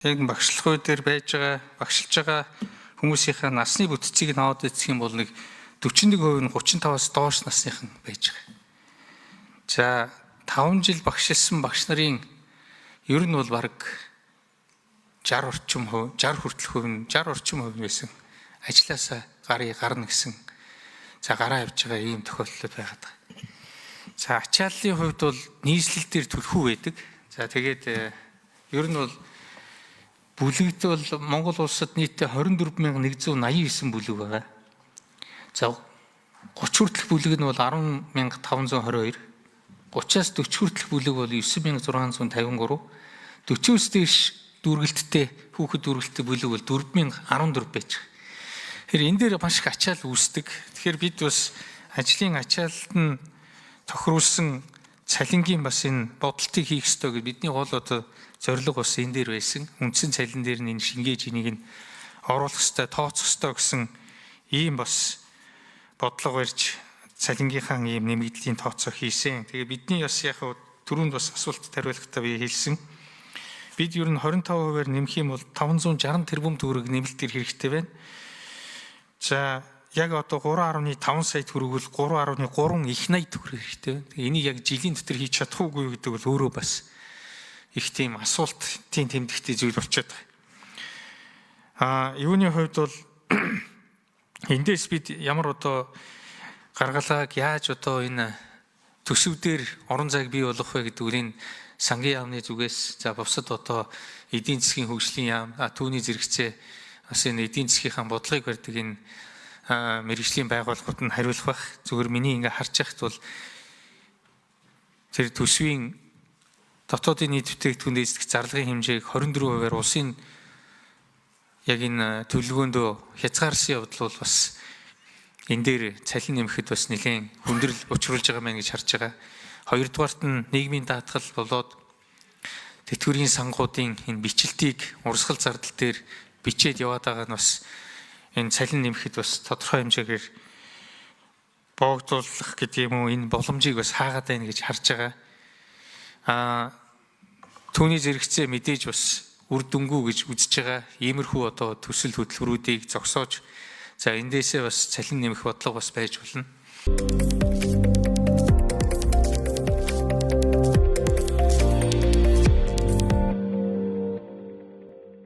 Яг багшлах үе дээр байж байгаа, багшилж байгаа хүмүүсийнхээ насны бүтцийг нь аваад үзэх юм бол нэг 41% нь 35-аас доош насныхан байж байгаа. За, 5 жил багшилсан багш нарын ер нь бол бараг 60 орчим хувь, 60 хүртэлх хувь нь, 60 орчим хувь нь байсан. Ажлаасаа гарыг гарна гэсэн. За, гараа явж байгаа ийм тохиолдлууд байгаад байгаа. За, ачааллын хувьд бол нийслэл дээр түлхүү байдаг. За, тэгээд ер нь бол бүлэгт бол Монгол улсад нийтдээ 24,189 бүлэг байгаа. За, 30 хүртэлх бүлэг нь бол 10,522. 30-аас 40 хүртэлх бүлэг бол 9,653. 40-оос дээш дүүргэлттэй, хүүхэд дүүргэлттэй бүлэг бол 4,014 байж байгаа. Тэгэхээр энэ дээр маш их ачаал үүсдэг. Тэгэхээр бид бас ажлын ачаалалд нь тохируулсан цалингийн бас энэ бодолтыг хийх ёстой гэж бидний гол одоо зорилго бас энэ дээр байсан. Үндсэн цалин дээр нь энэ шингээж энийг нь оруулах ёстой, тооцох ёстой гэсэн ийм бас бодлого барьж цалингийнхаа ийм нэмэгдлийн тооцоо хийсэн. Тэгээ бидний бас яг түрүүнд бас асуулт хариулахдаа би хэлсэн. Бид ер нь 25%-аар нэмэх юм бол 560 тэрбум төгрөг нэмэлтээр хэрэгтэй байна. За, яг одоо 3.5 сая төгрөг бол 3.3 их 80 төгрөг хэрэгтэй байна. Тэгээ энийг яг жилийн дотор хийж чадах уугүй гэдэг бол өөрөө бас их тийм асуултын тэмдэгттэй зүйл болчиход байгаа. Юуны хувьд бол эндээс бид ямар одоо гаргалгааг яаж одоо энэ төсөв дээр орон зайг бий болгох вэ гэдэг үл энэ сангийн яамны зүгээс, за, бусад одоо эдийн засгийн хөгжлийн яам, түүний зэрэгцээ бас энэ эдийн засгийнхаа бодлогыг барьдаг энэ мэргэжлийн байгууллагууд нь хариулах байх. Зүгээр миний ингээ харж байхад бол тэр төсвийн дотоодын нийт бүтээгдэхүүнд эзлэх зарлагын хэмжээг 24%-аар улсын яг энэ төлөвлөгөөндөө хязгаарсан явдал бол бас энэ дээр цалин нэмэхэд бас нэлээд хүндрэл учруулж байгаа мэн гэж харж байгаа. Хоёрдугаарт нь нийгмийн даатгал болоод тэтгэврийн сангуудын энэ бичлэлтийг урсгал зардал дээр бичээд яваад байгаа нь бас энэ цалин нэмэхэд бас тодорхой хэмжээгээр боогдуулах гэдэг юм уу, энэ боломжийг бас хаагаад байна гэж харж байгаа. Түүний зэрэгцээ мэдээж бас үр дүнгүй гэж үзэж байгаа. Иймэрхүү одоо төсөл хөтөлбөрүүдийг зогсоож, за, эндээсээ бас цалин нэмэх бодлого бас байж болно.